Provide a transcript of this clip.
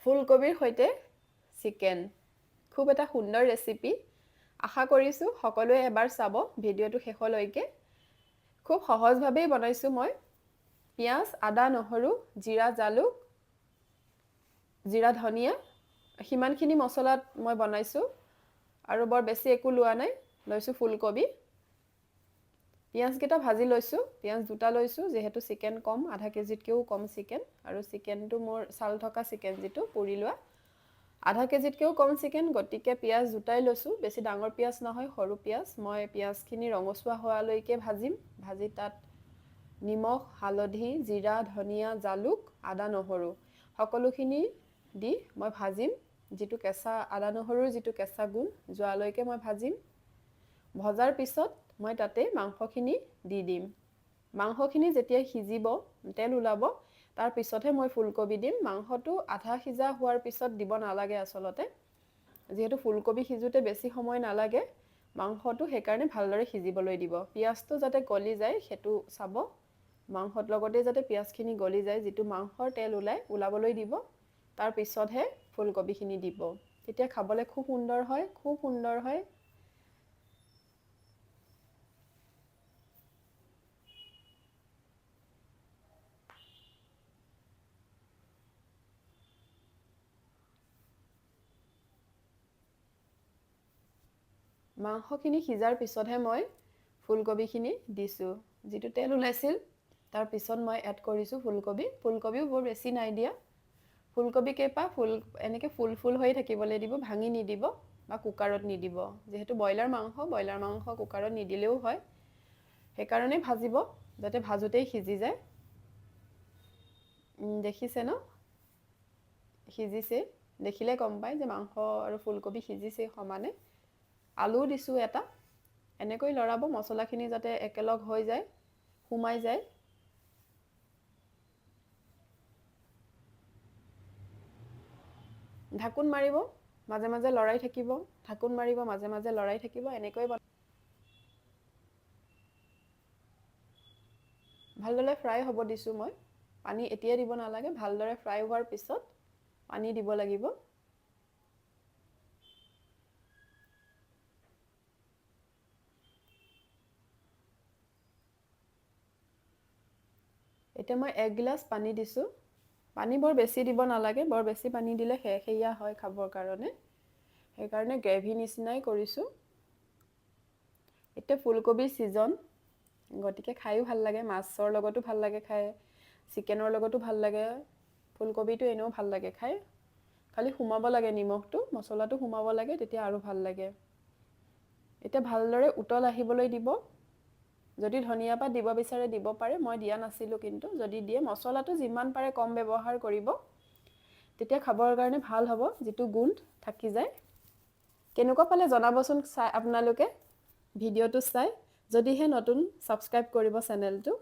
ফুলকবিৰ সৈতে চিকেন খুব এটা সুন্দৰ ৰেচিপি। আশা কৰিছোঁ সকলোৱে এবাৰ চাব ভিডিঅ'টো শেষলৈকে। খুব সহজভাৱেই বনাইছোঁ মই। পিঁয়াজ, আদা, নহৰু, জিৰা, জালুক, জিৰা, ধনিয়া, সিমানখিনি মছলাত মই বনাইছোঁ আৰু বৰ বেছি একো লোৱা নাই। লৈছোঁ ফুলকবি, পিঁয়াজকেইটা ভাজি লৈছোঁ। পিঁয়াজ দুটা লৈছোঁ, যিহেতু চিকেন কম, আধা কেজিতকৈও কম চিকেন, আৰু চিকেনটো মোৰ ছাল থকা চিকেন, যিটো পুৰি লোৱা, আধা কেজিতকৈও কম চিকেন, গতিকে পিঁয়াজ দুটাই লৈছোঁ। বেছি ডাঙৰ পিঁয়াজ নহয়, সৰু পিঁয়াজ। মই পিঁয়াজখিনি ৰঙচুৱা হোৱালৈকে ভাজিম। ভাজি তাত নিমখ, হালধি, জিৰা, ধনিয়া, জালুক, আদা, নহৰু সকলোখিনি দি মই ভাজিম। যিটো কেঁচা আদা নহৰুৰ যিটো কেঁচা গোন্ধ যোৱালৈকে মই ভাজিম। ভজাৰ পিছত মই তাতে মাংসখিনি দি দিম। মাংসখিনি যেতিয়া সিজিব, তেল ওলাব, তাৰ পিছতহে মই ফুলকবি দিম। মাংসটো আধা সিজা হোৱাৰ পিছত দিব নালাগে আচলতে, যিহেতু ফুলকবি সিজোতে বেছি সময় নালাগে। মাংসটো সেইকাৰণে ভালদৰে সিজিবলৈ দিব। পিঁয়াজটো যাতে গলি যায় সেইটো চাব। মাংসত লগতে যাতে পিঁয়াজখিনি গলি যায়, যিটো মাংসৰ তেল ওলায়, ওলাবলৈ দিব, তাৰ পিছতহে ফুলকবিখিনি দিব। তেতিয়া খাবলৈ খুব সুন্দৰ হয়, খুব সুন্দৰ হয়। মাংসখিনি সিজাৰ পিছতহে মই ফুলকবিখিনি দিছোঁ। যিটো তেল ওলাইছিল, তাৰ পিছত মই এড কৰিছোঁ ফুলকবি। ফুলকবিও বৰ বেছি নাই দিয়া। ফুলকবি কেইপাহ ফুল এনেকৈ ফুল ফুল হৈ থাকিবলৈ দিব, ভাঙি নিদিব বা কুকাৰত নিদিব। যিহেতু ব্ৰইলাৰ মাংস, ব্ৰইলাৰ মাংস কুকাৰত নিদিলেও হয়, সেইকাৰণে ভাজিব যাতে ভাজোঁতেই সিজি যায়। দেখিছে ন, সিজিছে। দেখিলে গম পায় যে মাংস আৰু ফুলকবি সিজিছে সমানে। আলুও দিছোঁ এটা। এনেকৈ লৰাব, মছলাখিনি যাতে একেলগ হৈ যায়, সোমাই যায়। ঢাকোন মাৰিব, মাজে মাজে লৰাই থাকিব। ঢাকোন মাৰিব, মাজে মাজে লৰাই থাকিব। এনেকৈ ভালদৰে ফ্ৰাই হ'ব দিছোঁ মই। পানী এতিয়াই দিব নালাগে, ভালদৰে ফ্ৰাই হোৱাৰ পিছত পানী দিব লাগিব। এতিয়া মই 1 গিলাচ পানী দিছোঁ। পানী বৰ বেছি দিব নালাগে, বৰ বেছি পানী দিলে সেয়া হয় খাবৰ কাৰণে, সেইকাৰণে গ্ৰেভি নিচিনাই কৰিছোঁ। এতিয়া ফুলকবিৰ ছিজন, গতিকে খায়ো ভাল লাগে, মাছৰ লগতো ভাল লাগে খাই, চিকেনৰ লগতো ভাল লাগে। ফুলকবিটো এনেও ভাল লাগে খাই, খালি সোমাব লাগে নিমখটো, মছলাটো সোমাব লাগে, তেতিয়া আৰু ভাল লাগে। এতিয়া ভালদৰে উতল আহিবলৈ দিব। যদি ধনিয়া পাত দিব বিচাৰে দিব পাৰে, মই দিয়া নাছিলোঁ, কিন্তু যদি দিয়ে মছলাটো যিমান পাৰে কম ব্যৱহাৰ কৰিব, তেতিয়া খাবৰ কাৰণে ভাল হ'ব, যিটো গোন্ধ থাকি যায়। কেনেকুৱা পালে জনাবচোন চাই আপোনালোকে ভিডিঅ'টো চাই। যদিহে নতুন, ছাবস্ক্ৰাইব কৰিব চেনেলটো।